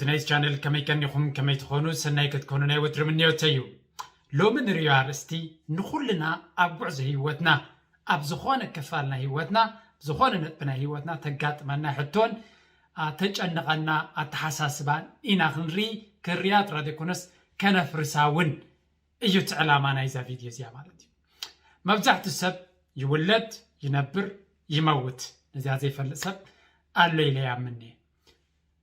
እቲ ናይዚ ቻነል ከመይ ቀኒኹም፣ ከመይ ትኾኑ፣ ሰናይ ክትኮኑ ናይ ወትሪ ምንዮተይ እዩ። ሎሚ ንርእዮ ኣርእስቲ ንኹልና ኣብ ጉዕዞ ህይወትና፣ ኣብ ዝኾነ ክፋል ናይ ህይወትና፣ ዝኾነ ነጥቢ ናይ ህይወትና ተጋጥመና ሕቶን፣ ኣ፣ ተጨንቐና ኣተሓሳስባን ኢና ክንርኢ፣ ክንርእያ ጥራይ ዘይኮነስ ከነፍርሳ እውን እዩ እቲ ዕላማ ናይዛ ቪድዮ እዚኣ ማለት እዩ። መብዛሕትኡ ሰብ ይውለድ፣ ይነብር፣ ይመውት። ነዚኣ ዘይፈልጥ ሰብ ኣሎ ኢለ ይኣምን እየ።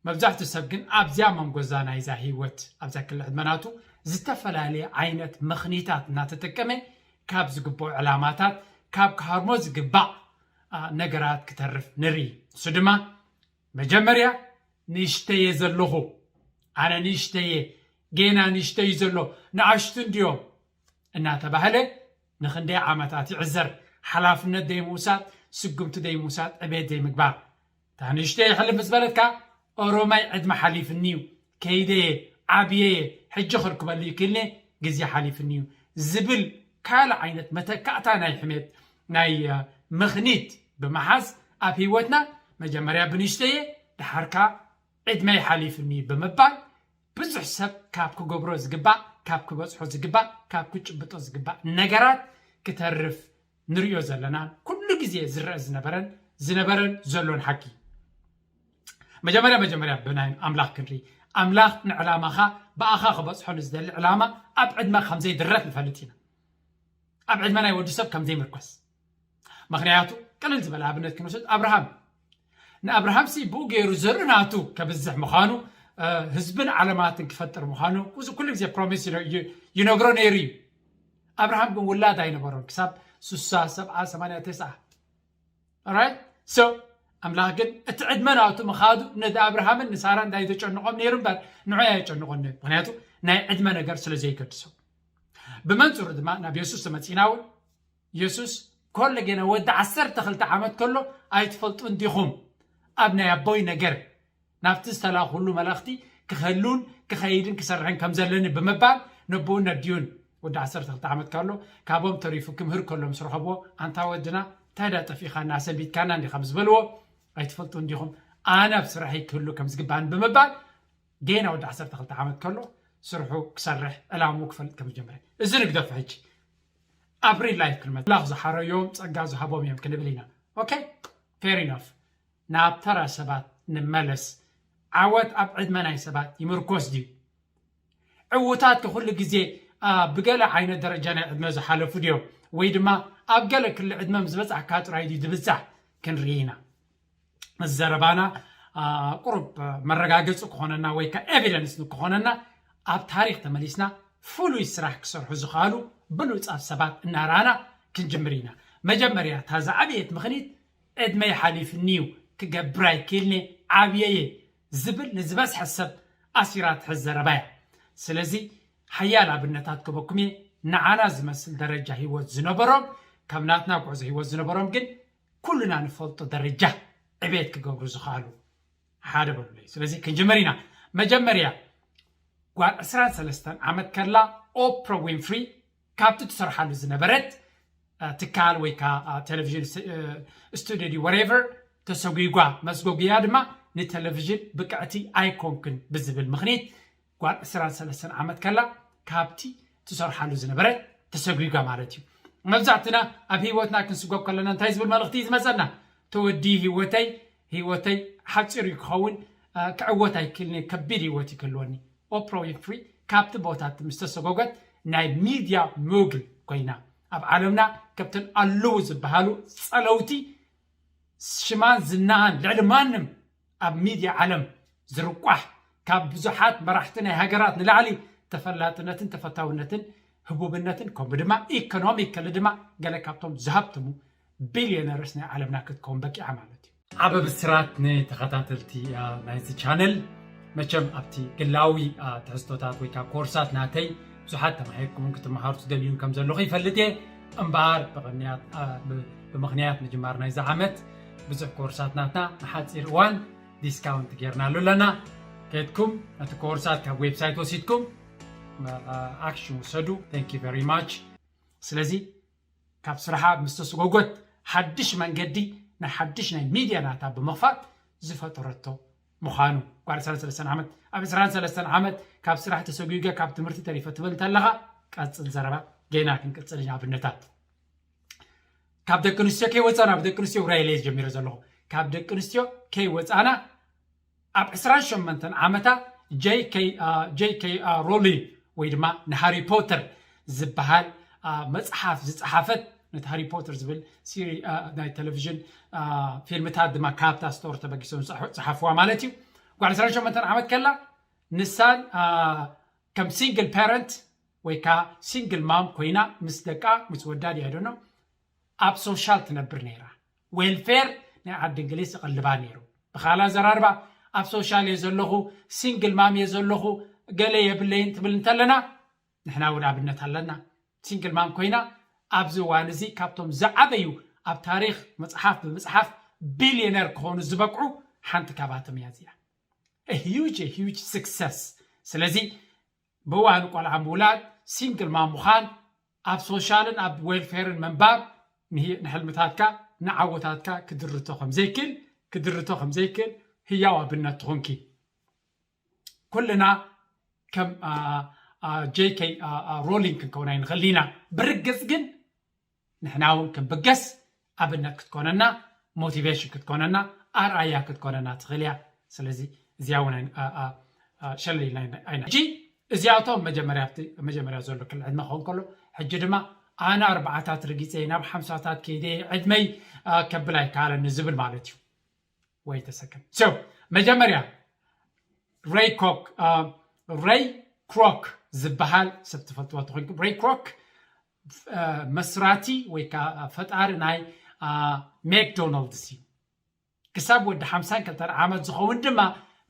መብዛሕትኡ ሰብ ግን ኣብዚኣ መንጎዛ ናይዛ ህይወት፣ ኣብዛ ክሊ ዕድመናቱ ዝተፈላለየ ዓይነት ምኽኒታት እናተጠቀመ ካብ ዝግብኦ ዕላማታት፣ ካብ ክሃርሞ ዝግባእ፣ ኣ፣ ነገራት ክተርፍ ንርኢ። እሱ ድማ መጀመርያ ንእሽተየ ዘለኹ፣ ኣነ ንእሽተየ፣ ጌና ንእሽተዩ ዘሎ፣ ንኣሽቱ እንድዮም እናተባህለ ንኽንደይ ዓመታት ይዕዘር። ሓላፍነት ዘይምውሳድ፣ ስጉምቲ ዘይምውሳድ፣ ዕቤት ዘይምግባር። እታ ንእሽተየ ሕልፍ ምስ በለትካ፣ ኦሮማይ ዕድመ ሓሊፍኒ እዩ፣ ከይደየ፣ ዓብየየ፣ ሕጂ ክርክበሉ ይክእልኒ፣ ግዜ ሓሊፍኒ እዩ ዝብል ካልእ ዓይነት መተካእታ ናይ ሕሜት፣ ናይ፣ እ፣ ምኽኒት ብምሓዝ ኣብ ህይወትና መጀመርያ ብንእሽተየ፣ ደሓርካ ዕድመይ ሓሊፍኒ ብምባል ብዙሕ ሰብ ካብ ክገብሮ ዝግባእ፣ ካብ ክበጽሖ ዝግባእ፣ ካብ ክጭብጦ ዝግባእ ነገራት ክተርፍ ንርእዮ ዘለና፣ ኩሉ ግዜ ዝረአ ዝነበረን፣ ዝነበረን ዘሎን ሓቂ። መጀመርያ፣ መጀመርያ ብናይ ኣምላኽ ክንርኢ። ኣምላኽ ንዕላማኻ፣ ብኣኻ ክበጽሖ ንዝደሊ ዕላማ ኣብ ዕድመ ከም ዘይድረት ንፈልጥ ኢና። ኣብ ዕድመ ናይ ወዲ ሰብ ከም ዘይምርኮስ። ምኽንያቱ፣ ቅልል ዝበለ ኣብነት ክንወስድ፣ ኣብርሃም። ንኣብርሃም ሲ ብኡ ገይሩ ዘርኢ ናቱ ከብዝሕ ምዃኑ፣ እ፣ ህዝብን ዓለማትን ክፈጥር ምዃኑ፣ እዚ ኩሉ ግዜ ፕሮሚስ ይነ-፣ ይ-፣ ይነግሮ ነይሩ እዩ። ኣብርሃም ግን ውላድ ኣይነበሮን፣ ክሳብ ስሳ፣ ሰብዓ፣ ሰማንያ፣ ተስዓ። ኦራይት? ሶ፣ ኣምላኽ ግን እቲ ዕድመ ናቱ ምኻዱ ነቲ ኣብርሃምን ንሳራን እንታይ ዘጨንቖም ነይሩ እምበር፣ ንዑ ኣየጨንቖን ነይሩ። ምኽንያቱ፣ ናይ ዕድመ ነገር ስለ ዘይገድሶ። ብመንጽሩ ድማ፣ ናብ የሱስ ተመጺና እውን፣ የሱስ ኮለ ገና ወዲ ዓሰርተ ክልተ ዓመት ከሎ፣ "ኣይትፈልጡን ዲኹም ኣብ ናይ ኣቦይ ነገር፣ ናብቲ ዝተላእኹሉ መላእኽቲ ክኸሉን ክኸይድን ክሰርሕን ከም ዘለኒ?" ብምባል ነቦኡን ነዲኡን፣ ወዲ ዓሰርተ ክልተ ዓመት ከሎ ካብኦም ተሪፉ ክምህር ከሎ ምስ ረኸብዎ፣ "ኣንታ ወድና፣ እንታይ ዳ ጠፊእኻና፣ ሰንቢትካና እንዲኻ?" ምስ በልዎ፣ "ኣይትፈልጡን ዲኹም ኣነ ኣብ ስራሐይ ክህሉ ከም ዝግባእን?" ብምባል ጌና ወዲ ዓሰርተ ክልተ ዓመት ከሎ ስርሑ ክሰርሕ ዕላምኡ ክፈልጥ ከም ዝጀመረ። እዚ ንግደፎ ሕጂ። ኣብ ሪል ላይፍ ክንመጽእ፣ ኣምላኽ ዝሓረዮም ጸጋ ዝሃቦም እዮም ክንብል ኢና። ኦኬ፣ ፌር ኢነፍ። ናብ ተራ ሰባት ንመለስ። ዓወት ኣብ ዕድመ ናይ ሰባት ይምርኮስ ድዩ? ዕዉታት ከ ኩሉ ግዜ፣ ኣ፣ ብገለ ዓይነት ደረጃ ናይ ዕድመ ዝሓለፉ ድዮም? ወይ ድማ ኣብ ገለ ክሊ ዕድመ ምስ በጻሕካ ጥራይ ድዩ ዝብጻሕ? ክንርኢ ኢና። እዚ ዘረባና፣ ኣ፣ ቁሩብ መረጋገጺ ክኾነና ወይ ከኣ ኤቪደንስ ንክኾነና ኣብ ታሪኽ ተመሊስና ፍሉይ ስራሕ ክሰርሑ ዝኽኣሉ ብሉጻት ሰባት እናረኣና ክንጅምር ኢና። መጀመርያ እታ ዝዓበየት ምኽኒት ዕድመይ ሓሊፍኒ እዩ፣ ክገብር ኣይክእልኒ፣ ዓብየ እየ ዝብል ንዝበዝሐ ሰብ ኣሲራ ትሕዝ ዘረባ እያ። ስለዚ ሓያል ኣብነታት ክበኩም እየ፣ ንዓና ዝመስል ደረጃ ህይወት ዝነበሮም፣ ከም ናትና ጉዕዞ ህይወት ዝነበሮም ግን ኩልና ንፈልጦ ደረጃ ዕቤት ክገብሩ ዝኽኣሉ ሓደ በሉለይ። ስለዚ ክንጅምር ኢና። መጀመርያ ጓል ዕስራን ሰለስተን ዓመት ከላ ኦፕራ ዊንፍሪ ካብቲ ትሰርሓሉ ዝነበረት፣ እ፣ ትካል ወይ ከዓ፣ እ፣ ቴሌቪዥን ስ-፣ እ፣ ስቱድዮ ድዩ ወሬቨር ተሰጒጓ። መስጎጉያ ድማ ንቴሌቪዥን ብቅዕቲ ኣይኮንክን ብዝብል ምኽኒት ጓል ዕስራን ሰለስተን ዓመት ከላ ካብቲ ትሰርሓሉ ዝነበረት ተሰጒጓ ማለት እዩ። መብዛሕትና ኣብ ህይወትና ክንስጎግ ከለና እንታይ ዝብል መልእኽቲ እዩ ዝመጸና? "ተወዲ ህይወተይ፣ ህይወተይ ሓጺር እዩ ክኸውን፣ እ፣ ክዕወት ኣይክእልኒ፣ ከቢድ ህይወት እዩ ክህልወኒ።" ኦፕራ ዊንፍሪ ካብቲ ቦታ እቲ ምስ ተሰጎገት ናይ ሚድያ ሞጉል ኮይና፣ ኣብ ዓለምና ካብተን ኣለዉ ዝበሃሉ ጸለውቲ ሽማን ዝናኣን ልዕሊ ማንም ኣብ ሚድያ ዓለም ዝርቋሕ፣ ካብ ብዙሓት መራሕቲ ናይ ሃገራት ንላዕሊ ተፈላጥነትን ተፈታውነትን ህቡብነትን ከምኡ ድማ ኢኮኖሚካሊ ድማ ገለ ካብቶም ዝሃብትሙ ቢልዮነርስ ናይ ዓለምና ክትከውን በቂዓ ማለት እዩ። ዓቢ ብስራት ንተኸታተልቲ፣ ኣ፣ ናይዚ ቻነል። መቸም ኣብቲ ግላዊ፣ ኣ፣ ትሕዝቶታት ወይ ከዓ ኮርሳት ናተይ ብዙሓት ተማሂርኩምን ክትመሃሩ ትደልዩን ከም ዘለኹ ይፈልጥ እየ። እምበኣር ብቕንያት፣ ኣ፣ ብ-፣ ብምኽንያት ምጅማር ናይዚ ዓመት ብዙሕ ኮርሳት ናትና ንሓፂር እዋን ዲስካውንት ጌርናሉ ኣለና። ከድኩም ነቲ ኮርሳት ካብ ዌብሳይት ወሲድኩም፣ ኣ፣ ኣክሽን ውሰዱ። Thank you very much። ስለዚ ካብ ስርሓ ምስ ተስጎጎት ሓድሽ መንገዲ ናይ ሓድሽ ናይ ሚድያ ናታ ብምኽፋት ዝፈጠረቶ ምዃኑ። ጓል ዕስራን ሰለስተን ዓመት፣ ኣብ ዕስራን ሰለስተን ዓመት ካብ ስራሕ ተሰጒገ ካብ ትምህርቲ ተሪፈ ትብል እንተለኻ፣ ቀጽል ዘረባ፣ ጌና ክንቅጽል ኢና ኣብነታት። ካብ ደቂ ኣንስትዮ ከይወፃና፣ ኣብ ደቂ ኣንስትዮ ውራይ ለየ ጀሚረ ዘለኹ። ካብ ደቂ ኣንስትዮ ከይወፃና ኣብ ዕስራን ሸሞንተን ዓመታ ጄይ ኬይ ሮሊንግ ወይ ድማ ንሃሪ ፖተር ዝበሃል መፅሓፍ ዝፀሓፈት፣ ነቲ ሃሪ ፖተር ዝብል ናይ ቴሌቪዥን ፊልምታት ድማ ካብታ ስቶር ተበጊሶም ዝፀሓፍዋ ማለት እዩ። ጓል ዕስራን ሸሞንተን ዓመት ከላ ንሳን ከም ሲንግል ፓረንት ወይ ከዓ ሲንግል ማም ኮይና ምስ ደቃ ምስ ወዳ ድያ ደኖ ኣብ ሶሻል ትነብር ነይራ። ዌልፌር ናይ ዓዲ እንግሊዝ ይቐልባ ነይሩ። ብኻላ ዘራርባ ኣብ ሶሻል እየ ዘለኹ፣ ሲንግል ማም እየ ዘለኹ፣ ገለ የብለይን ትብል እንተለና ንሕና እውን ኣብነት ኣለና። ሲንግል ማም ኮይና ኣብዚ እዋን እዚ ካብቶም ዝዓበዩ ኣብ ታሪኽ መፅሓፍ ብምፅሓፍ ቢልዮነር ክኾኑ ዝበቅዑ ሓንቲ ካብኣቶም እያ እዚኣ። ሂዩጅ ሂዩጅ ስክሰስ። ስለዚ ብእዋን ቆልዓ ምውላድ ሲንግል ማም ምዃን ኣብ ሶሻልን ኣብ ዌልፌርን ምንባር ንህይ- ንሕልምታትካ ንዓወታትካ ክድርቶ ከምዘይክል ክድርቶ ከምዘይክል ህያው ኣብነት ትኾንኪ። ኩልና ከም ጄይ ኬይ ሮሊንግ ክንከውን ኣይንኽእል ኢና። ብርግፅ ግን ንሕና እውን ክንብገስ ኣብነት ክትኮነና፣ ሞቲቬሽን ክትኮነና፣ ኣርኣያ ክትኮነና ትኽእል እያ። ስለዚ እዚኣ እውን ሸለልና ኣይና ሕጂ እዚኣቶም መጀመርያ ኣብቲ መጀመርያ ዘሎ ክል ዕድመ ክኸውን ከሎ ሕጂ ድማ ኣነ ኣርባዓታት ርጊፀ ናብ ሓምሳታት ከይደ ዕድመይ ከብል ኣይከኣለኒ ዝብል ማለት እዩ። ወይ ተሰከም so መጀመርያ ሬይ ኮክ ሬይ ክሮክ ዝበሃል ሰብ ትፈልጥዎ ተኮንኩም ሬይ ክሮክ መስራቲ ወይ ከዓ ፈጣሪ ናይ ሜክዶናልድስ እዩ። ክሳብ ወዲ ሓምሳን ክልተን ዓመት ዝኸውን ድማ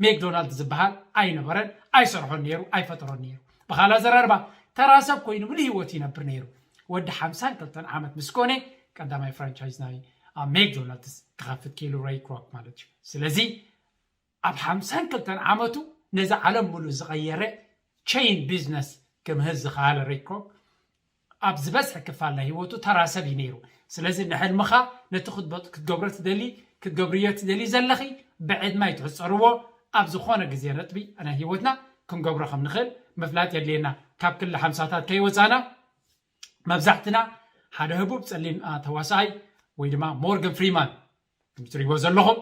ሜክዶናልድ ዝበሃል ኣይነበረን፣ ኣይሰርሖን ነይሩ፣ ኣይፈጠሮን ነይሩ። ብኻላ ዘራርባ ተራ ሰብ ኮይኑ ምሉእ ህይወት ይነብር ነይሩ። ወዲ ሓምሳን ክልተን ዓመት ምስ ኮነ ቀዳማይ ፍራንቻይዝ ናይ ሜክዶናልድስ ክኸፍት ክኢሉ ሬይ ክሮክ ማለት እዩ። ስለዚ ኣብ ሓምሳን ክልተን ዓመቱ ነዚ ዓለም ሙሉእ ዝቐየረ ቸይን ቢዝነስ ክምህዝ ዝኸኣለ ሬይ ክሮክ ኣብ ዝበዝሐ ክፋል ናይ ህይወቱ ተራ ሰብ እዩ ነይሩ። ስለዚ ንሕልምኻ ነቲ ክትገ- ክትገብሮ ትደሊ ክትገብርዮ ትደሊ ዘለኺ ብዕድመ ኣይትሕፀርዎ። ኣብ ዝኾነ ግዜ ነጥቢ ናይ ህይወትና ክንገብሮ ከም ንኽእል ምፍላጥ የድልየና። ካብ ክሊ ሓምሳታት ከይወፃና መብዛሕትና ሓደ ህቡብ ፀሊም ተዋሳኣይ ወይ ድማ ሞርጋን ፍሪማን ከምዚ ትሪእዎ ዘለኹም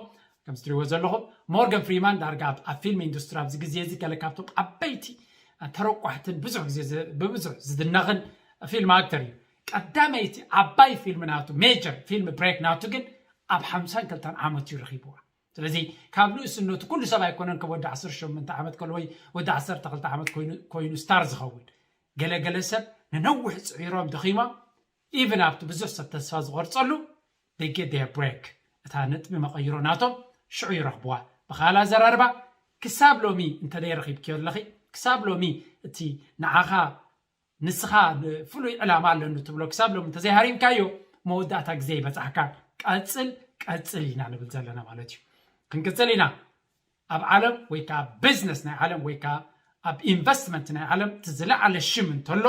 ከምዚ ትሪእዎ ዘለኹም ሞርጋን ፍሪማን ዳርጋ ኣብ ፊልም ኢንዱስትሪ ኣብዚ ግዜ እዚ ገለ ካብቶም ዓበይቲ ተረቋሕትን ብዙሕ ግዜ ብብዙሕ ዝድነቕን ፊልም ኣክተር እዩ። ቀዳመይቲ ዓባይ ፊልም ናቱ ሜጀር ፊልም ብሬክ ናቱ ግን ኣብ ሓምሳን ክልተን ዓመት እዩ ረኺብዋ። ስለዚ ካብ ንእስነቱ ኩሉ ሰብ ኣይኮነን ከም ወዲ ዓሰርተ ሸሞንተ ዓመት ከሎ ወይ ወዲ ዓሰርተ ክልተ ዓመት ኮይኑ ስታር ዝኸውን። ገለገለ ሰብ ንነዊሕ ፅዒሮም ደኺሞም ኢቭን ኣብቲ ብዙሕ ሰብ ተስፋ ዝቆርፀሉ they get their break እታ ነጥቢ መቐይሮ ናቶም ሽዑ ይረኽብዋ። ብኻላ ዘራርባ ክሳብ ሎሚ እንተዘይረኺብክዮ ኣለኺ ክሳብ ሎሚ እቲ ንዓኻ ንስኻ ፍሉይ ዕላማ ኣለኒ ትብሎ ክሳብ ሎም እንተዘይሃሪምካዮ መወዳእታ ግዜ ይበፃሕካ። ቀፅል ቀፅል ኢና ንብል ዘለና ማለት እዩ። ክንቅፅል ኢና። ኣብ ዓለም ወይ ከዓ ቢዝነስ ናይ ዓለም ወይ ከዓ ኣብ ኢንቨስትመንት ናይ ዓለም እቲ ዝለዓለ ሽም እንተሎ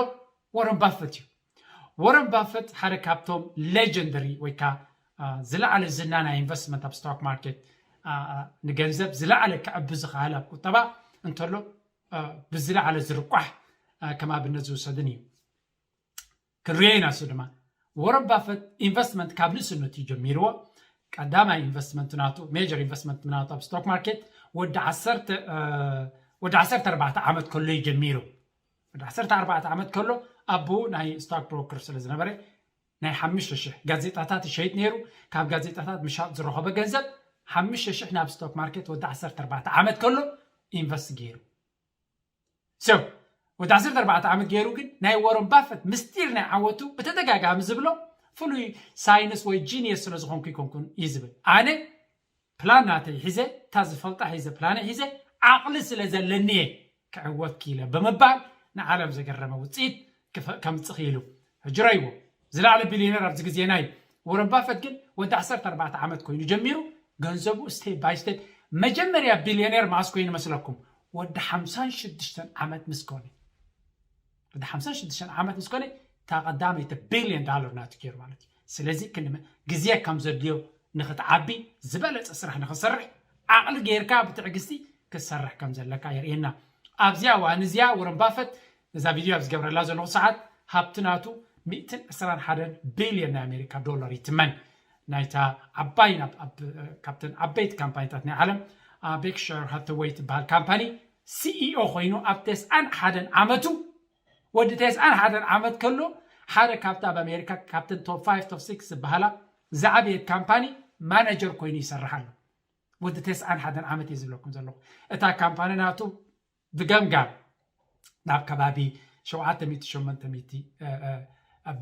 ወረን ባፈት እዩ። ወረን ባፈት ሓደ ካብቶም ሌጀንደሪ ወይ ከዓ ዝለዓለ ዝና ናይ ኢንቨስትመንት ኣብ ስቶክ ማርኬት ንገንዘብ ዝለዓለ ክዕቢ ዝኽኣል ኣብ ቁጠባ እንተሎ ብዝለዓለ ዝርቋሕ ከም ኣብነት ዝውሰድን እዩ። ክንሪኦ ኢና እሱ ድማ ወረን ባፈት ኢንቨስትመንት ካብ ንእስነቱ እዩ ጀሚርዎ። ቀዳማይ ኢንቨስትመንት ናቱ ሜጀር ኢንቨስትመንት ናቱ ኣብ ስቶክ ማርኬት ወዲ ዓሰርተ ወዲ ዓሰርተ ኣርባዕተ ዓመት ከሎ እዩ ጀሚሩ። ወዲ ዓሰርተ ኣርባዕተ ዓመት ከሎ ኣቦኡ ናይ ስቶክ ብሮከር ስለ ዝነበረ ናይ ሓሙሽተ ሽሕ ጋዜጣታት ይሸይጥ ነይሩ። ካብ ጋዜጣታት ምሻጥ ዝረኸበ ገንዘብ ሓሙሽተ ሽሕ ናብ ስቶክ ማርኬት ወዲ ዓሰርተ ኣርባዕተ ዓመት ከሎ ኢንቨስት ገይሩ። So ወዲ ዓሰርተ ኣርባዕተ ዓመት ገይሩ ግን ናይ ወረን ባፈት ምስጢር ናይ ዓወቱ ብተደጋጋሚ ዝብሎ ፍሉይ ሳይንስ ወይ ጂኒየስ ስለ ዝኾንኩ ይኮንኩን እዩ ዝብል። ኣነ ፕላን ናተይ ሒዘ እታ ዝፈልጣ ሒዘ ፕላነ ሒዘ ዓቕሊ ስለ ዘለኒ እየ ክዕወት ክኢለ ብምባል ንዓለም ዘገረመ ውፅኢት ከምፅእ ክኢሉ። ሕጂ ረይዎ ዝለዓለ ቢልዮነር ኣብዚ ግዜና እዩ። ወረን ባፈት ግን ወዲ ዓሰርተ ኣርባዕተ ዓመት ኮይኑ ጀሚሩ ገንዘቡ ስቴፕ ባይ ስቴፕ መጀመርያ ቢልዮነር መዓስ ኮይኑ መስለኩም? ወዲ ሓምሳን ሽዱሽተን ዓመት ምስ ኮነ ወዲ ሓምሳን ሽዱሽተን ዓመት ምስ ኮነ እታ ቀዳመይቲ ቢልዮን ዳለር ናቱ ገይሩ ማለት እዩ። ስለዚ ክንመ ግዜ ከም ዘድልዮ ንክትዓቢ ዝበለፀ ስራሕ ንክሰርሕ ዓቕሊ ጌርካ ብትዕግስቲ ክትሰርሕ ከም ዘለካ የርእየና። ኣብዚኣ እዋን እዚኣ ወረን ባፈት ነዛ ቪድዮ ኣብ ዝገብረላ ዘለኹ ሰዓት ሃብቲ ናቱ ሚእትን ዕስራን ሓደን ቢልዮን ናይ ኣሜሪካ ዶላር ይትመን። ናይታ ዓባይ ናብ- ኣብ- ካብተን ዓበይቲ ካምፓኒታት ናይ ዓለም ቤክሸር ሃተወይ ትበሃል ካምፓኒ ሲኢኦ ኮይኑ ኣብ ተስዓን ሓደን ዓመቱ ወዲ ተስዓን ሓደን ዓመት ከሎ ሓደ ካብቲ ኣብ ኣሜሪካ ካብተን ቶፕ ፋይቭ ቶፕ ሲክስ ዝበሃላ ዝዓበየት ካምፓኒ ማናጀር ኮይኑ ይሰርሕ ኣሎ። ወዲ ተስዓን ሓደን ዓመት እየ ዝብለኩም ዘለኹ። እታ ካምፓኒ ናቱ ብገምጋም ናብ ከባቢ ሸውዓተ ሚእቲ ሸሞንተ ሚእቲ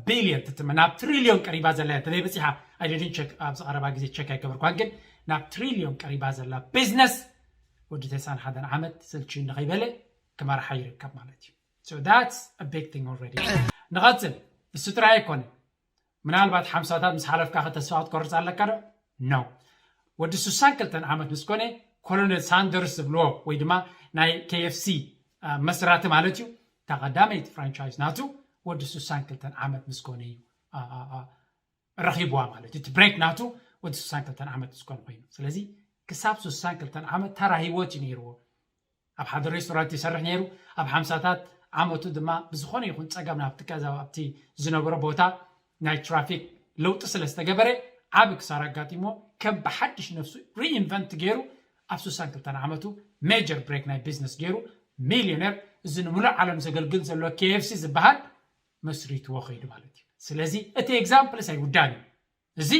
ቢልዮን ትትመ ናብ ትሪልዮን ቀሪባ ዘላ እያ። ተዘይ በፂሓ ኣይደድን ቸክ ኣብዚ ቀረባ ግዜ ቸክ ኣይገበርኳን፣ ግን ናብ ትሪልዮን ቀሪባ ዘላ ቢዝነስ ወዲ ተስዓን ሓደን ዓመት ስልችዩ ንኸይበለ ክመርሓ ይርከብ ማለት እዩ። So that's a big thing already። ንቐፅል። እሱ ጥራይ ኣይኮነ። ምናልባት ሓምሳታት ምስ ሓለፍካ ተስፋ ክትቆርፅ ኣለካ ዶ? No። ወዲ ስሳን ክልተን ዓመት ምስ ኮነ ኮሎኔል ሳንደርስ ዝብልዎ ወይ ድማ ናይ ኬኤፍሲ መስራቲ ማለት እዩ። እታ ቀዳመይቲ ፍራንቻይዝ ናቱ ወዲ ስሳን ክልተን ዓመት ምስ ኮነ እዩ ኣ- ኣ- ኣ- ረኺብዋ ማለት እዩ። እቲ ብሬክ ናቱ ወዲ ስሳን ክልተን ዓመት ምስ ኮነ ኮይኑ፣ ስለዚ ክሳብ ስሳን ክልተን ዓመት ተራ ህይወት እዩ ነይርዎ። ኣብ ሓደ ሬስቶራንት ይሰርሕ ነይሩ። ኣብ ሓምሳታት ዓመቱ ድማ ብዝኾነ ይኹን ፀገም ናብቲ ገዛ ኣብቲ ዝነበሮ ቦታ ናይ ትራፊክ ለውጢ ስለ ዝተገበረ ዓቢ ክሳራ ኣጋጢሞ ከም ብሓድሽ ነፍሱ ሪኢንቨንት ገይሩ ኣብ ስሳን ክልተን ዓመቱ ሜጀር ብሬክ ናይ ቢዝነስ ገይሩ ሚልዮነር፣ እዚ ንምሉእ ዓለም ዘገልግል ዘሎ ኬኤፍሲ ዝበሃል መስሪትዎ ከይዱ ማለት እዩ። ስለዚ እቲ ኤግዛምፕልስ ኣይውዳን እዩ። እዚ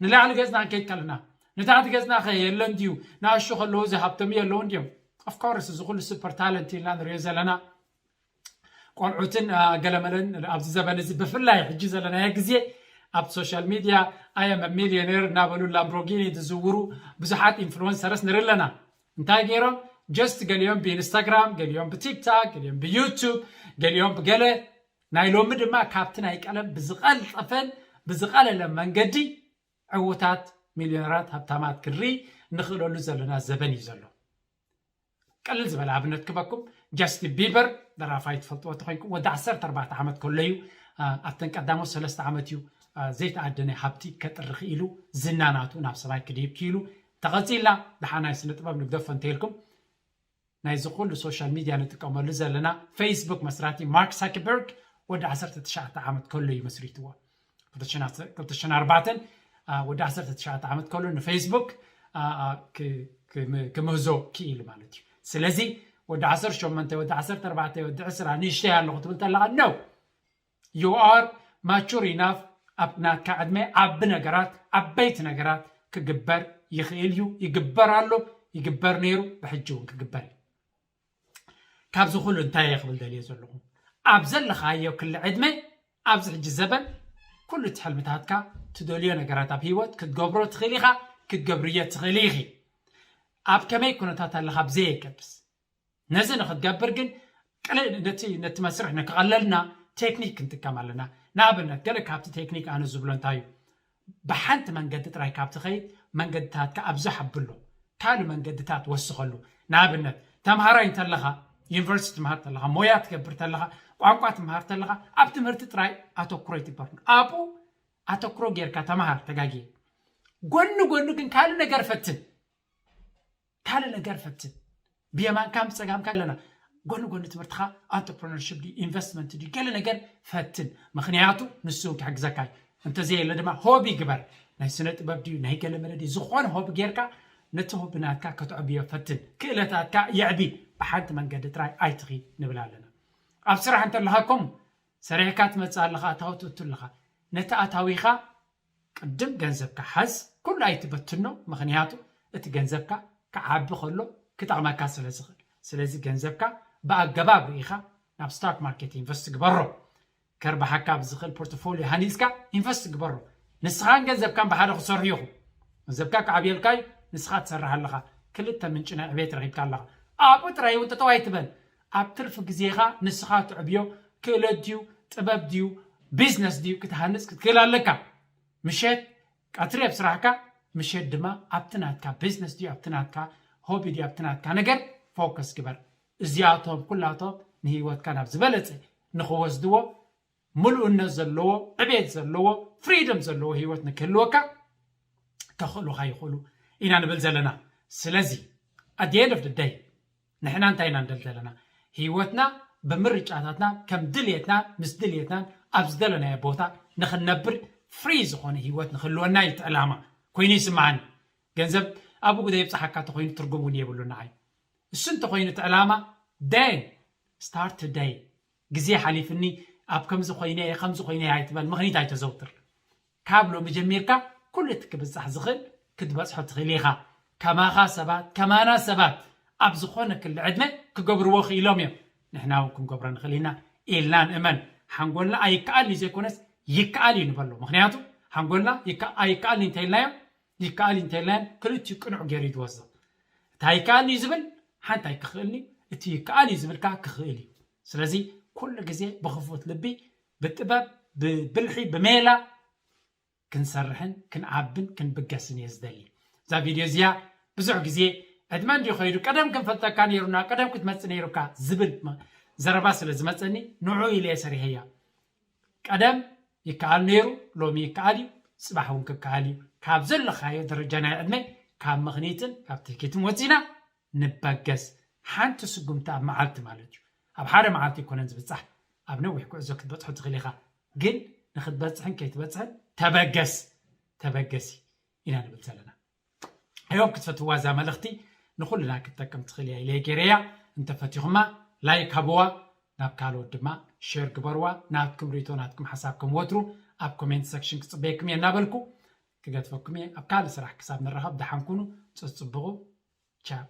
ንላዕሊ ገጽና ክንከይድ ከለና ንታሕቲ ገጽና ከ የለን ድዩ? ንኣሹ ከለዉ ዝሃብቶም የለውን ድዮም? ኦፍኮርስ እዚ ኩሉ ሱፐር ታለንት ኢልና ንሪኦ ዘለና ቆልዑትን ገለመለን ኣብዚ ዘበን እዚ ብፍላይ ሕጂ ዘለናዮ ግዜ ኣብ ሶሻል ሚድያ ኣየም ሚልዮኔር እናበሉ ላምቦርጊኒ ዝዝውሩ ብዙሓት ኢንፍሉወንሰርስ ንርኢ ኣለና። እንታይ ገይሮም? ጀስት ገሊኦም ብኢንስታግራም፣ ገሊኦም ብቲክታክ፣ ገሊኦም ብዩቱብ፣ ገሊኦም ብገለ ናይ ሎሚ ድማ ካብቲ ናይ ቀለም ብዝቐልጠፈን ብዝቐለለ መንገዲ ዕዉታት ሚልዮነራት ሃብታማት ክንርኢ ንኽእለሉ ዘለና ዘበን እዩ ዘሎ። ቀልል ዝበለ ኣብነት ክበኩም፣ ጃስቲን ቢበር ደራፋይ ትፈልጥዎ ተኾይንኩም ወዲ ዓሰርተ ኣርባዕተ ዓመት ከሎ እዩ ኣብተን ቀዳሞት ሰለስተ ዓመት እዩ ዘይተኣደነ ሃብቲ ከጥሪ ክኢሉ ዝና ናቱ ናብ ሰማይ ክድይብ ክኢሉ። ተቐጺልና ደሓናይ ስነ ጥበብ ንግደፎ እንተይልኩም ናይዚ ኩሉ ሶሻል ሚድያ ንጥቀመሉ ዘለና ፌስቡክ መስራቲ ማርክ ሳክበርግ ወዲ ዓሰርተ ትሽዓተ ዓመት ከሎ እዩ መስሪትዎ። ክልተ ሽሕን ኣርባዕተን ወዲ ዓሰርተ ትሽዓተ ዓመት ከሎ ንፌስቡክ ክምህዞ ክኢሉ ማለት እዩ። ስለዚ ወዲ ዓሰርተ ሸሞንተ ወዲ ዓሰርተ ኣርባዕተ ወዲ ዕስራ ንእሽተይ ኣለኹ ትብል ተለኻ ነው you are mature enough ኣብ ናትካ ዕድመ ዓቢ ነገራት ዓበይቲ ነገራት ክግበር ይኽእል እዩ። ይግበር ኣሎ፣ ይግበር ነይሩ፣ ብሕጂ እውን ክግበር እዩ። ካብዚ ኩሉ እንታይ እየ ክብል ደልየ ዘለኹ? ኣብ ዘለኻዮ ክሊ ዕድመ ኣብዚ ሕጂ ዘበን ኩሉ እቲ ሕልምታትካ ትደልዮ ነገራት ኣብ ህይወት ክትገብሮ ትኽእል ኢኻ፣ ክትገብርዮ ትኽእል ኢኺ። ኣብ ከመይ ኩነታት ኣለኻ ብዘየገድስ ነዚ ንክትገብር ግን ነቲ መስርሕ ንክቐለልና ቴክኒክ ክንጥቀም ኣለና። ንኣብነት ገለ ካብቲ ቴክኒክ ኣነ ዝብሎ እንታይ እዩ? ብሓንቲ መንገዲ ጥራይ ካብ ትኸይድ መንገድታትካ ኣብዝሕ ኣብሎ፣ ካልእ መንገድታት ወስኸሉ። ንኣብነት ተምሃራይ እንተለኻ ዩኒቨርሲቲ ትምሃር ተለኻ ሞያ ትገብር ተለኻ ቋንቋ ትምሃር ተለኻ ኣብ ትምህርቲ ጥራይ ኣተኩሮ ይትግበር ኣብኡ ኣተኩሮ ጌርካ ተምሃር ተጋጊ ጎኒ ጎኒ ግን ካልእ ነገር ፈትን ካልእ ነገር ፈትን ብየማንካ ብፀጋምካ ኣለና ጎኒ ጎኒ ትምህርትኻ ኣንተርፕረነርሽፕ ድዩ ኢንቨስትመንት ድዩ ገለ ነገር ፈትን ምክንያቱ ንሱ ክሕግዘካ እዩ እንተዘየለ ድማ ሆቢ ግበር ናይ ስነ ጥበብ ድዩ ናይ ገለ መለ ድዩ ዝኾነ ሆቢ ጌርካ ነቲ ሆቢ ናትካ ከተዕብዮ ፈትን ክእለታትካ የዕቢ ብሓንቲ መንገዲ ጥራይ ኣይትኺ ንብል ኣለና ኣብ ስራሕ እንተለኻኩም ሰሪሕካ ትመፅእ ኣለኻ ኣታዊ ትእቱ ኣለኻ ነቲ ኣታዊኻ ቅድም ገንዘብካ ሓዝ ኩሉ ኣይትበትኖ ምኽንያቱ እቲ ገንዘብካ ክዓቢ ከሎ ክጠቕመካ ስለ ዝኽእል ስለዚ ገንዘብካ ብኣገባብ ርኢኻ ናብ ስታክ ማርኬት ኢንቨስት ግበሮ ከርባሓካ ብዝኽእል ፖርትፎሊዮ ሃኒፅካ ኢንቨስት ግበሮ ንስኻን ገንዘብካን ብሓደ ክሰርሑ ኢኹም ገንዘብካ ክዓብየልካ እዩ ንስኻ ትሰርሕ ኣለኻ ክልተ ምንጪ ናይ ዕቤት ረኺብካ ኣለኻ ኣብኡ ጥራይ እውን ጠጠው ኣይትበል ኣብ ትርፊ ግዜኻ ንስኻ ትዕብዮ ክእለት ድዩ ጥበብ ድዩ ቢዝነስ ድዩ ክትሃንፅ ክትክእል ኣለካ ምሸት ቀትሪ ኣብ ስራሕካ ምሸት ድማ ኣብቲ ናትካ ቢዝነስ ድዩ ኣብቲ ናትካ ሆቢ ድዩ ኣብቲ ናትካ ነገር ፎከስ ግበር እዚኣቶም ኩላቶም ንህይወትካ ናብ ዝበለፀ ንክወስድዎ ምሉእነት ዘለዎ ዕቤት ዘለዎ ፍሪደም ዘለዎ ህይወት ንክህልወካ ከኽእሉኻ ይኽእሉ ኢና ንብል ዘለና ስለዚ at the end of the day ንሕና እንታይ ኢና ንደሊ ዘለና? ህይወትና ብምርጫታትና ከም ድልየትና ምስ ድልየትናን ኣብ ዝደለናዮ ቦታ ንኽንነብር ፍሪ ዝኾነ ህይወት ንክህልወና እዩ እቲ ዕላማ ኮይኑ ይስምዓኒ። ገንዘብ ኣብ ጉደ ይብፅሓካ ተኮይኑ ትርጉም እውን የብሉ ንዓይ። እሱ እንተኮይኑ እቲ ዕላማ then start today። ግዜ ሓሊፍኒ ኣብ ከምዚ ኮይነ ከምዚ ኮይነ ኣይትበል፣ ምኽኒት ኣይተዘውትር። ካብ ሎሚ ጀሚርካ ኩሉ እቲ ክብጻሕ ዝኽእል ክትበጽሖ ትኽእል ኢኻ። ከማኻ ሰባት ከማና ሰባት ኣብ ዝኾነ ክሊ ዕድመ ክገብርዎ ክኢሎም እዮም። ንሕና እውን ክንገብሮ ንኽእል ኢና ኢልና ንእመን። ሓንጎልና ኣይከኣል እዩ ዘይኮነስ ይከኣል እዩ ንበሎ። ምክንያቱ ሓንጎልና ኣይከኣል እንተኢልናዮ ይከኣል እንተኢልናዮ ክልቲኡ ቅኑዕ ገይሩ እዩ ዝወስዶ። እቲ ኣይከኣል እዩ ዝብል ሓንቲ ኣይክኽእልን እዩ፣ እቲ ይከኣል እዩ ዝብል ከዓ ክኽእል እዩ። ስለዚ ኩሉ ግዜ ብክፉት ልቢ ብጥበብ ብብልሒ ብሜላ ክንሰርሕን ክንዓብን ክንብገስን እየ ዝደሊ። እዛ ቪድዮ እዚኣ ብዙሕ ግዜ ዕድመ እንዲ ከይዱ ቀደም ክንፈልጠካ ነይሩና ቀደም ክትመፅእ ነይሩካ ዝብል ዘረባ ስለ ዝመፀኒ ንዑ ኢለ እየ ሰሪሐያ። ቀደም ይከኣል ነይሩ፣ ሎሚ ይከኣል እዩ፣ ፅባሕ እውን ክከኣል እዩ። ካብ ዘለኻዮ ደረጃ ናይ ዕድመ ካብ ምኽኒትን ካብ ትህኪትን ወፂና ንበገስ። ሓንቲ ስጉምቲ ኣብ መዓልቲ ማለት እዩ። ኣብ ሓደ መዓልቲ ይኮነን ዝብፃሕ፣ ኣብ ነዊሕ ጉዕዞ ክትበፅሑ ትኽእል ኢኻ። ግን ንክትበፅሕን ከይትበፅሕን ተበገስ፣ ተበገሲ ኢና ንብል ዘለና። ሕዮም ክትፈትዋ እዛ መልእኽቲ ንኹልና ክትጠቅም ትኽእል እያ ኢለ ገይረያ። እንተፈቲኹማ ላይክ ሃብዋ፣ ናብ ካልኦት ድማ ሼር ግበርዋ። ናትኩም ርእቶ ናትኩም ሓሳብ ከም ወትሩ ኣብ ኮሜንት ሰክሽን ክፅበየኩም እየ እናበልኩ ክገድፈኩም እየ። ኣብ ካልእ ስራሕ ክሳብ ንራኸብ ደሓን ኩኑ። ፅፅብቑ ቻው።